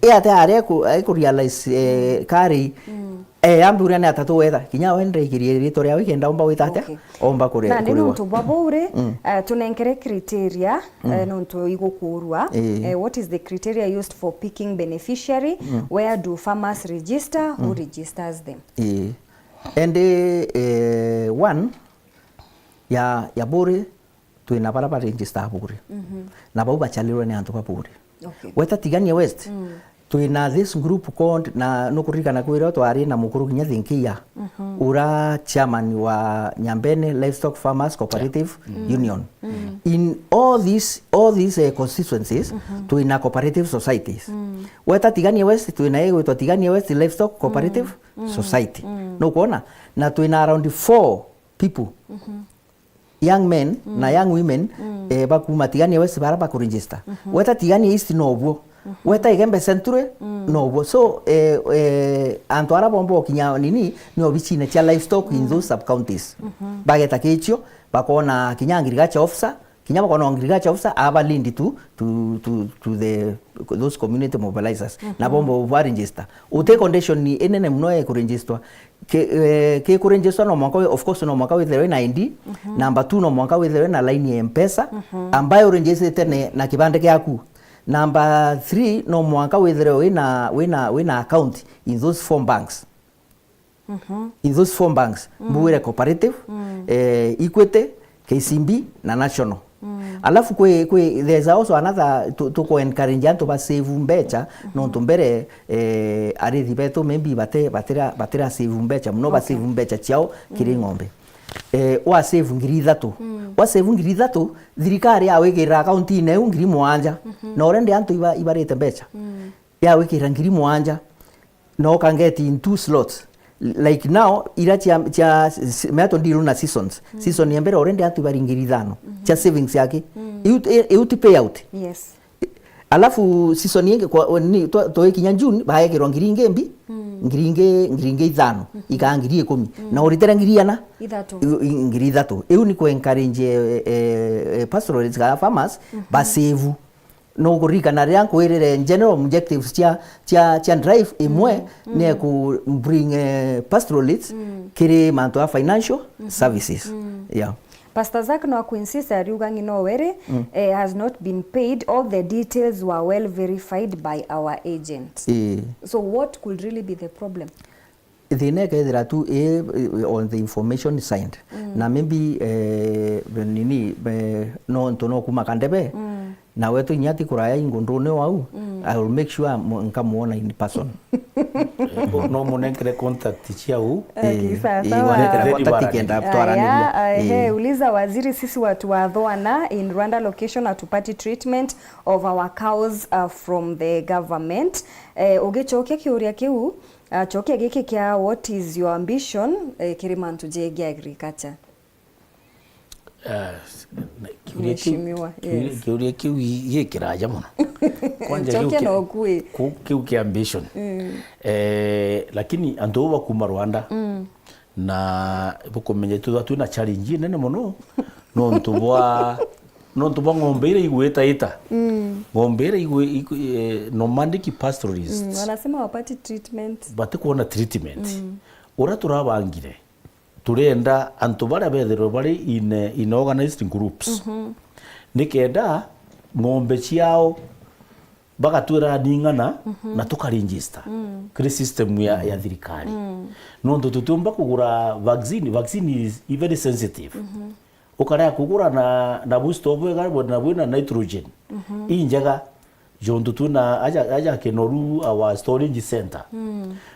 E ate aria ku-, e ku realize, eh, kari, Mm. eh, ambi uria ni atatu wetha. Kinya we ndaikirie ritwa riawe kenda omba wita atia? Okay. Omba kuri-, Nandi kuriwa. Nontu bwa buu ri, Mm. eh, tunenkere criteria, Mm. eh, nontu igukurua. Ii. Eh, what is the criteria used for picking beneficiary? Mm. Where do farmers register? Who Mm. registers them? Ii. Endi, eh, one, ya, ya buri, twina bara ba register buri. Mhm. Na bau bachalirwe ni antu ba buri. Okay. Weta Tigania West, Mm. twina this group called, na nukuririkana kwira twari na mukuru kinya Thinkia, Mhm. ura chairman wa Nyambene Livestock Farmers Cooperative Mm. Union. Mm. In all these, all these, eh, constituencies, Mhm. twina cooperative societies. Mm. Weta Tigania West, twina igwitwa Tigania West Livestock Cooperative Society. Nukwona? Na twina around four people, young men na young women, eh, bakuma Tigania West bara bakuregister. Weta Tigania East nobuo. Weta Igembe Century nobuo. So, eh, eh, antu ara bomba gukinya nini, ni obicine cia livestock in those sub counties. Bageta kichio, bakona kinya agriculture officer, kinya bakona agriculture officer aba lead to, to, to, to the, those community mobilizers. Na bomba ba register. Uti condition ni inene muno ya kuregister. Ki, eh, ki kuregister no mwanka wi-, of course no mwanka withirwe na I D. Number two, no mwanka withirwe na line ya M-Pesa, ambayo uregistrite ne, na kibande giaku. Number three, no mwanka withirwe wina, wina, wina account in those four banks. In those four banks, mbugire Cooperative, eh, Equity, K C B na National. Alafu kwi, kwi, there's also another, tu, tuku encourage antu ba save mbecha, nontu mbere, eh, arithi betu maybe bate-, batira, batira save mbecha muno, ba save mbecha ciao kiri ng'ombe. Eh, wa save ngiri ithatu. Wa save ngiri ithatu, thirikari yawikirira akaunti-ini iu ngiri mugwanja. Na already antu iba-, ibarite mbecha. Yawikirira ngiri mugwanja. Na uka get in two slots. Like now, ira cia, cia, s-, s-, meato ndiru na seasons. Season ya mbere already antu ibari ngiri ithano. Cia savings yake. Iu, i-, iu ti payout. Yes. Alafu season ingi kwa, ni, twa-, twakinya June, baekirwa ngiri ingi mbi, ngiri ingi, ngiri ingi ithano, ikaa ngiri ikumi. Na uritire ngiri ana? Ithatu. I-, i-, ngiri ithatu. Iu ni ku encourage, eh, eh, eh, pastoralists kana farmers, ba save. No kuririkana riria nkwirire general objectives cia, cia, cia drive imwe ni ya ku bring, eh, pastoralists kiri mantu ya financial services. Yeah. Pastor Zack no akuinsist ariuga ng'ina oweri, eh, has not been paid. All the details were well verified by our agent. Ii. So what could really be the problem? Thina ikethira tu i, i on the information side. Na maybe, eh, nini, eh, no ntu no kuma Kandebe. Nawe tu inya ti kuraya ingundune wau, I will make sure mu-, nkamuona in person. No munenkere contact ciau. Okay, sawa, eh, sawa. Munenkere contact kenda twaraniria. Aya, eh, uliza waziri, sisi watu wa Thoana in Rwanda location hatupati treatment of our cows, uh, from the government. Eh, ugicokia kiuria kiu, ah, cokia giki kia what is your ambition, eh, kiri mantu jegie agriculture? Ah, na kiuria kiu, Mheshimiwa, kiuria, yes, kiuria kiu gi-, gikiraja mono. Kwanja kiu cokia ki-, no kui. Ku-, kiu kia ambition. Eh, lakini antu bau bakuma Rwanda, na bukumenya twithwa twina challenge inene mono, nontu bwa, nontu bwa ng'ombe iria igwitaita. Ng'ombe iria igwi-, igwi-, eh, nomadic pastoralists. Wanasema wapati treatment. Batikwona treatment. Uria turabangire, turenda antu baria bethirwe bari in, in organized groups. Nikenda ng'ombe ciao bagatwira ning'ana na tukaregister kiri system ya, ya thirikari. Nontu tutiumba kugura vaccine, vaccine is very sensitive. Ukarega kugura na, na booster bwega bwina, bwina nitrogen injega, jontu twina aja, aja Kinoru our storage center.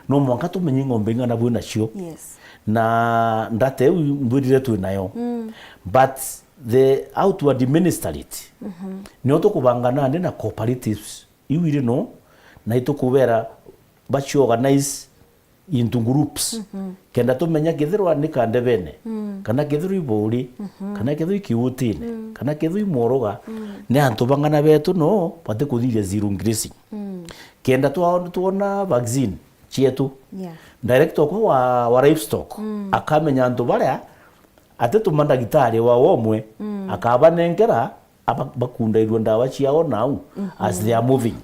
No mwanka tumenye ng'ombe ing'ana bwinacio. Yes. Na ndata iu mbwirire twinayo. But the, how to administer it, nio tukubanga nandi na cooperatives iu iri no, na itukubera baci organize into groups. Kenda tumenya kethirwa ni Kandebene, kana kethirwa i Buuri, kana kethirwa i Kiutine, kana kethirwa i Mworoga, ni antu bang'ana betu no batikuthiria zero grazing. Kenda twa-, twona vaccine cietu, yeah, director okwa wa, wa livestock akamenya antu baria, atituma ndagitari wa omwe, akabanenkera, aba-, bakundairua ndawa ciao nau as they are moving.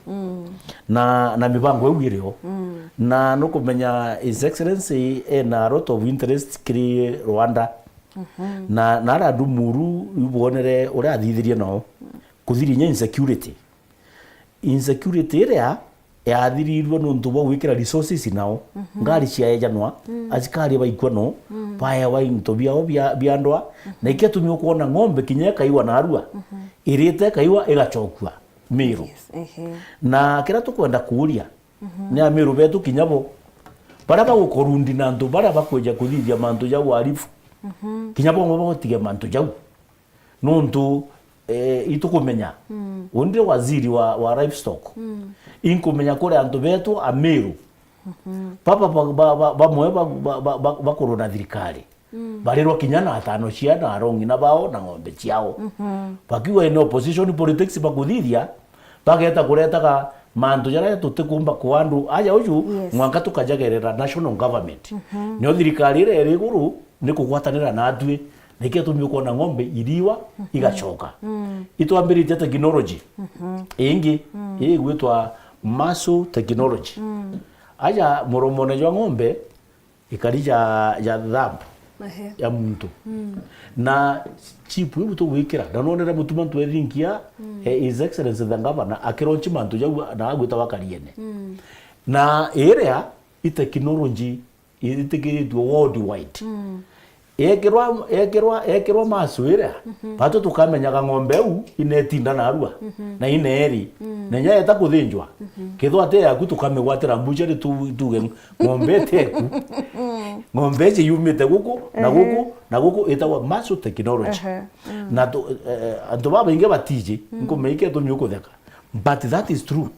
Na, na mibango iu irio. Na nukumenya His Excellency ena a lot of interest kiri Rwanda. Na, na ara Dumuru, riu bwonere uria athithirie nao. Kuthiri inya insecurity. Insecurity iria yathirirwe nontu bwa gwikira resources nao. Ngari ciaejanwa, asikari baikua no, baewa into biao bia, bia ndwa, na ikio tumi ukwona ng'ombe kinya ikaiwa narua, irite ikaiwa igacokua Miru. Yes, ehe. Na kiria tukwenda kuuria, ni Amiru betu kinya bo, baria bagukorundi na antu baria bakweja kuthithia mantu ja uhalifu, kinya bo ng'o bagutige mantu jau. Nontu, eh, itukumenya. Undi waziri wa, wa livestock. Inkumenya kuri antu betu Amiru. Baba ba, ba, ba, bamwe ba, ba, ba, ba, bakurwa na thirikari. Barirwa kinya na atano ciana, arong'ina bao na ng'ombe ciao. Bakiuga ni opposition politics bakuthithia, bageta kuretaga mantu jaria tutikumba kwa andu aja uju, Yes. mwanka tukajagerera national government. Nio thirikari iria iri iguru ni kugwatanira natwi, nikio tumi ukwona ng'ombe iriwa igacoka. Itwambiritie technology ingi igwitwa muscle technology. Aja muromone jwa ng'ombe ikari ja, ja thumb Ehe. ya muntu. Na chip iu tugwikira, na nonere mutuma ntwethinkia, eh, His Excellency the Governor akironchi mantu jau na agwita wa Kariene. Na iria i technology itikiritue worldwide. Yekirwa, yekirwa, yekirwa masu iria, batu tukamenyaga ng'ombe iu inetinda narua, na ineeri, na inya yeta kuthinjwa, kethwa ati yaku tukamigwatira mbuchari tu, tuge ng'ombe iteku. Ng'ombe ici yumite guku, na Ehe. guku, na guku itagwa muscle technology. Ehe. Na tu, eh, antu babaingi batiji, nkumenya iketumi ukutheka. But that is true.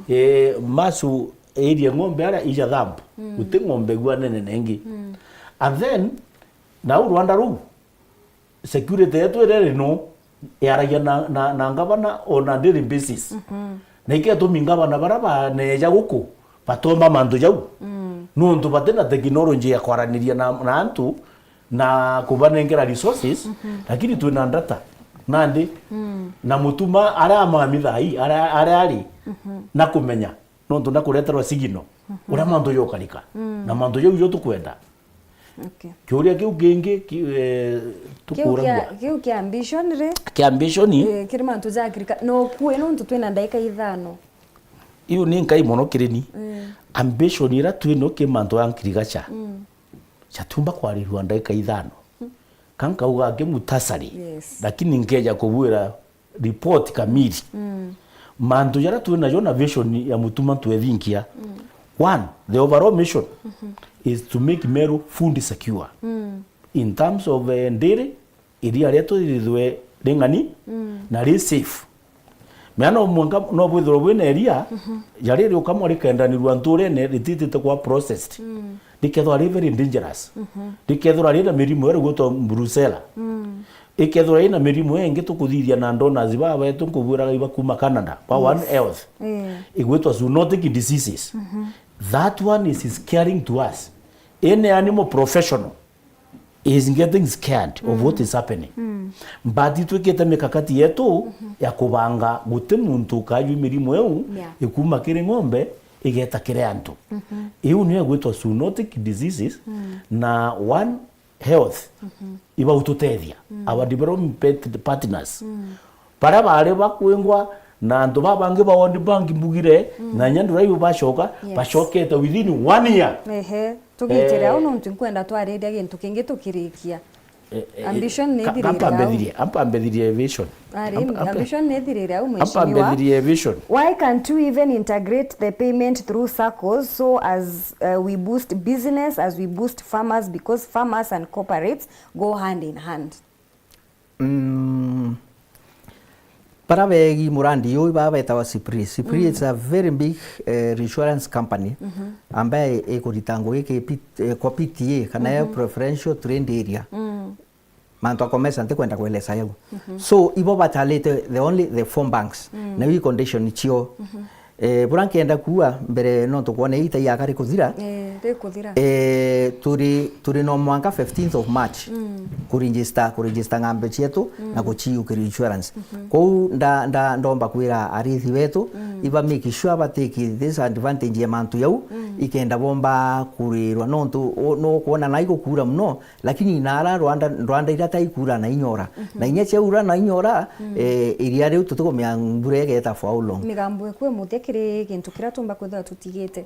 Eh, masu irie ng'ombe aria ija thumb. Guti ng'ombe igua nene nengi. And then, nau rwanda ruu, security yetu iria iri no yaragia na, na, na ngavana on a daily basis. Na iketumi ngavana baria baneeja guku batomba mantu jau. Nontu bati na technology ya kwaraniria na, na antu na kubanengera resources, lakini twina data nandi na mutuma aria amami thai, aria, aria ari na kumenya. Nontu ndakureterwa signal uria mantu jokarika na mantu jau jo tukwenda. Okay. Kiuria kiu kingi ki, eh, Kiu tukuragua kia, kiu kia ambition ri? Kia ambition? Eh, kiri mantu ja agriculture. No kue nontu twina ndaika ithano. Iu ni nkai mono kiri ni. Mm. Ambition ira twino ki mantu ya agriculture. Mm. Jatumba kwarirua ndaika ithano. Ka nkauga aki mutasari, Yes. lakini nkeja kubwira report kamili. Mm. Mantu jaria twinajo na vision ya mutuma ntwethinkia. Mm. One, the overall mission is to make Meru food secure. Mm. In terms of, eh, dairy, iria rietu rithithwe ring'ani Mm. na ri safe. Mea no mwanka, no bwithirwe bwina iria, Mhm. jari riukamwa rikendanirua nturene rititite kwa processed. Mm. Rikethwa ri very dangerous. Mhm. Rikethwa rina mirimu iria igwitwa brucella. Mm. Ikethwa ina mirimu ingi tukuthithia na donors baba betu nkubwiraga iba kuma Canada, ba One Yes. Health. Eh. Igwitwa zoonotic diseases. Mhm. That one is scaring to us. Any animal professional is getting scared of Mm. what is happening. Mm. But itwikite mikakati yetu Mhm. ya kubanga guti muntu ukajua mirimu iu Yeah. ikuma kiri ng'ombe igeta kiri antu. Mhm. Iu niyo igwitwa zoonotic diseases Mm. na One Health Mhm. ibaututethia, Mm. our development pet-, partners. Mm. Baria bari bakwingwa na antu babangi ba World Bank mbugire, Mm. na inya nduraiu bacoka, Yes. bacokete within one year. Ehe, tugitire Eh. au nontu nkwenda twariria gintu kingi tukirikia. Eh, eh, Ambition ni ka-, ithirire au. Ampambithirie, ampambithirie vision. Ari, Amp-, amp-, ambition ni ithirire au, mheshimiwa. Ampambithirie vision. Why can't we even integrate the payment through saccos so as, uh, we boost business, as we boost farmers, because farmers and corporates go hand in hand? Mm, bara begi murandi uyu baba betawa Sipri. Sipri Mm. is a very big, eh, reinsurance company Mhm. ambaye ikurita ngugi ki P-, eh, kwa P T A kana ya Mhm. preferential trade area. Mm. Mantu akomesa ntikwenda kwelesa yau. Mhm. So, ibo bachalite the only the four banks. Mm. Na iu condition cio. Mhm. Eh, bura nkenda kuua mbere no tukwone ita yaka rikuthira. Eh, rikuthira. Eh, turi, turi no mwanka fifteenth of March. Mm. Kuregister, kuregister ng'ambe cietu Mm. na kuciukira insurance. Mhm. Kou nda, nda, ndomba kwira arithi betu, Mm. iba make sure ba take this advantage ya mantu yau, Mm. ikenda bomba kurirwa. Nontu, o, no kwona na igukura muno, lakini naara rwanda, rwanda iria ta ikura na inyora. Mhm. Na inya ciaura na inyora, Mm. eh, iria riu tutikumenya mbura igeta for how long. Migambo iku imuthia kiri gintu kiria tumba kwithirwa tutigite.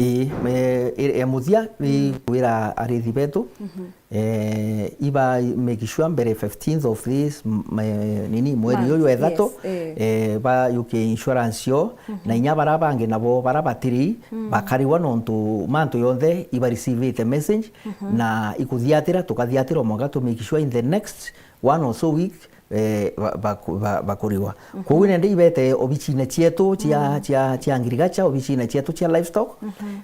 Ii, me, e, e muthia, Mm. ni kwira arithi betu, Mhm. eh, iba make sure mbere fifteenth of this, m-, me, nini, mweri Month, uyu wa ithatu, yes, eh. eh, ba yuke insurance yo, Mhm. na inya bara bangi nabo bara batiri, Mm. bakariwa nontu mantu yonthe iba receive message, Mhm. na ikuthiatira, tukathiatira o mwanka to make sure in the next one or so week, eh, ba-, baku-, ba-, bakurigwa. Koguo nende ibete obicine cietu cia, cia, cia agriculture, obicine cietu cia livestock,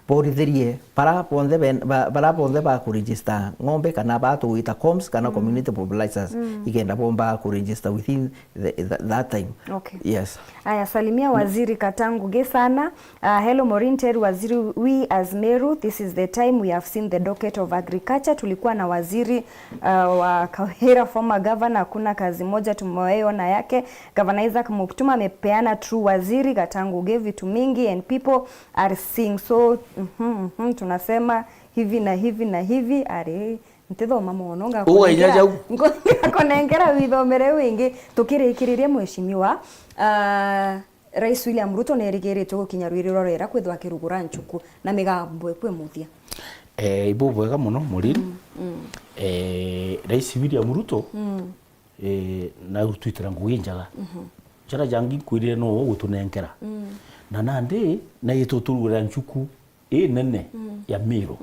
borithirie bara bonthe ben-, ba-, bara bonthe ba kuregister ng'ombe kana ba tugwita coms kana community mobilizers, ikenda bomba kuregister within the, th-, that time. Okay. Yes. Aya, salimia Waziri Katangugi sana. Uh, hello Maureen, tell Waziri, we as Meru, this is the time we have seen the docket of agriculture. Tulikuwa na waziri, uh, wa Kawira, former governor, hakuna kazi moja tumewahi ona yake. Governor Isaac Mutuma amepeana true waziri, Katangugi, vitu mingi and people are seeing. So, mhm, mhm, tunasema hivi na hivi na hivi, ari, ntithoma mono, Uga inya ngakunengera, jau. Ngakunengera withomere wingi. Tukirikiriria, mheshimiwa, ah, Rais William Ruto nerigiritwe gukinya rwiri rwa Rwera kwithwa akirugura nchuku na migambo ekwe muthia. Eh, ibu bwega muno, Maureen. Eh, Rais William Ruto, eh, na utwitira ngugi njega. Jara jangi nkwirire no ugutunenkera. Na nandi na ituturugura nchuku inene ya Meru.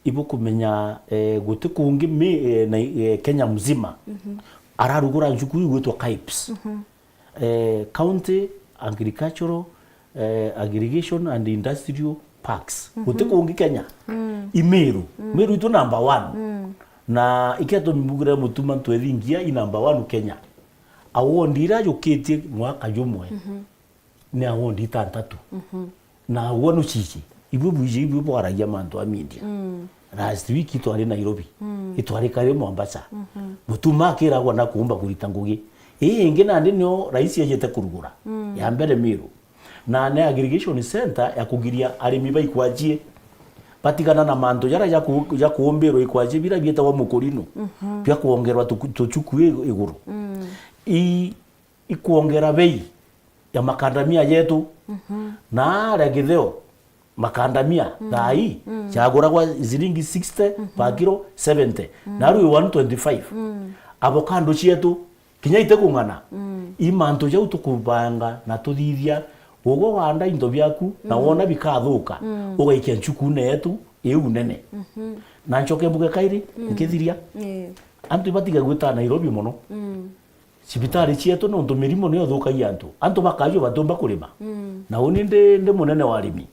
Ibukumenya, eh, guti kungi mi-, eh, na, eh, Kenya mzima ararugura nchuku igwitwa KAIPS. Eh, County Agricultural, eh, Aggregation and Industrial Parks. Guti kungi Kenya. I Meru. Meru itu number one. Na iketumi mbugire Mutuma ntwethingia i number one Kenya. Awondi iria ajukitie mwaka jumwe ni awondi itantatu. Na agwo nucici, ibwe bwiji, ibwe bwaragia mantu a media. Last week itwari Nairobi, itwari kari Mombasa. Mutuma akiragwa na kuumba kurita ngugi. Ii ingi nandi nio rais ejete kurugura. Ya mbere Meru. Na ne aggregation center ya kugiria arimi ba ikwajie batigana na mantu jara ja ku-, ja kuumbirwa ikwajie bira bietagwa mukurino, bia kuongerwa tuku-, tuchuku i-, iguru. I ikwongera bei ya makandamia jetu. Na aria Githeo, makandamia thaa ii jaguragwa ciringi sixty per kilo, seventy. Na riu one twenty-five. Avocado cietu, kinya itikung'ana. I mantu jau tukubanga na tuthithia, ugwe wanda into biaku, na wona bikathuka, ugaikia nchukune yetu iu nene. Na ncoke mbuge kairi, nkithiria. Antu ibatiga gwita Nairobi mono. Cibitari cietu nontu mirimo niyo ithukagia antu. Antu bakajua batiumba kurima. Na uni ndi, ndi munene wa arimi.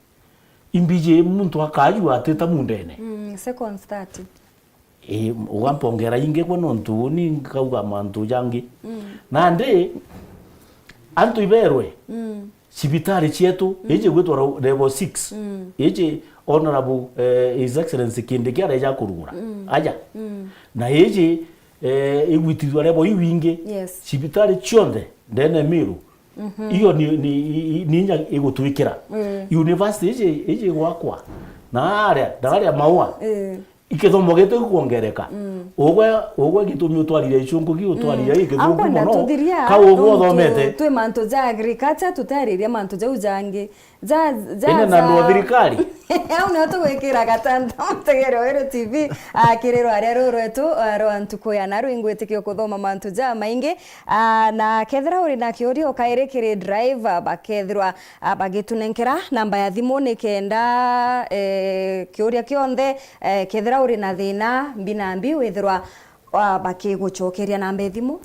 Imbiji muntu akajua atita mundene. Mm, seconds thirty. Ii, ugampongera ingi kwa nontu uni nkauga mantu jangi. Nandi, antu iberwe. Cibitari cietu, iji gwitwa ro-, level six. Iji Honorable, eh, His Excellency Kindiki areja kurugura. Aja. Na iji, eh, igwitithua level iu ingi. Yes. Cibitari cionthe, ndene Meru. Iyo ni, ni, ni, ni inya igutwikira. University iji, iji gwakwa. Na aria, na aria maua. Ikithomo gitu gikwongereka. Ugwe, ugwe gitumi utwarire icungu gi utwarire gikithungu mono. Ka ugwe uthomete. Twi mantu ja agriculture, tutariria mantu jau jangi. Ja, ja, ine na ja. Andu a thirikari. Au nio tugwikira gatanda mutegere Weru T V, akirirwa aria ruru rwetu, ah, rwa ntuku ya naru, ingwitikia kuthoma mantu ja maingi. Ah, na kethira uri na kiuria ukairi kiri driver, bakethirwa, ah, bagitunenkera namba ya thimu ni kenda, eh, kiuria kionthe, eh, kethira uri na thina mbi na mbi, withirwa, ah, bakigucokeria namba ya thimu.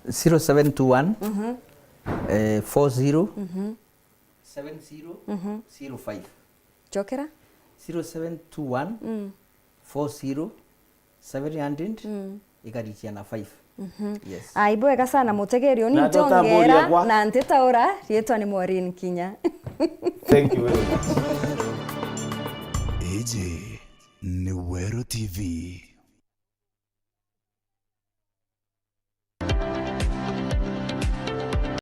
Zero seven two one, eh, four zero, seven zero zero five. Cokera. Zero seven two one, four zero, seven hundred, ikarikia na five. Yes. Ah, ibwega sana mutegeri, uni na ndotambũria ntongera kwa na ntitaura, rietwa ni Maureen Kinya. Thank you very much. Iji ni Weru T V.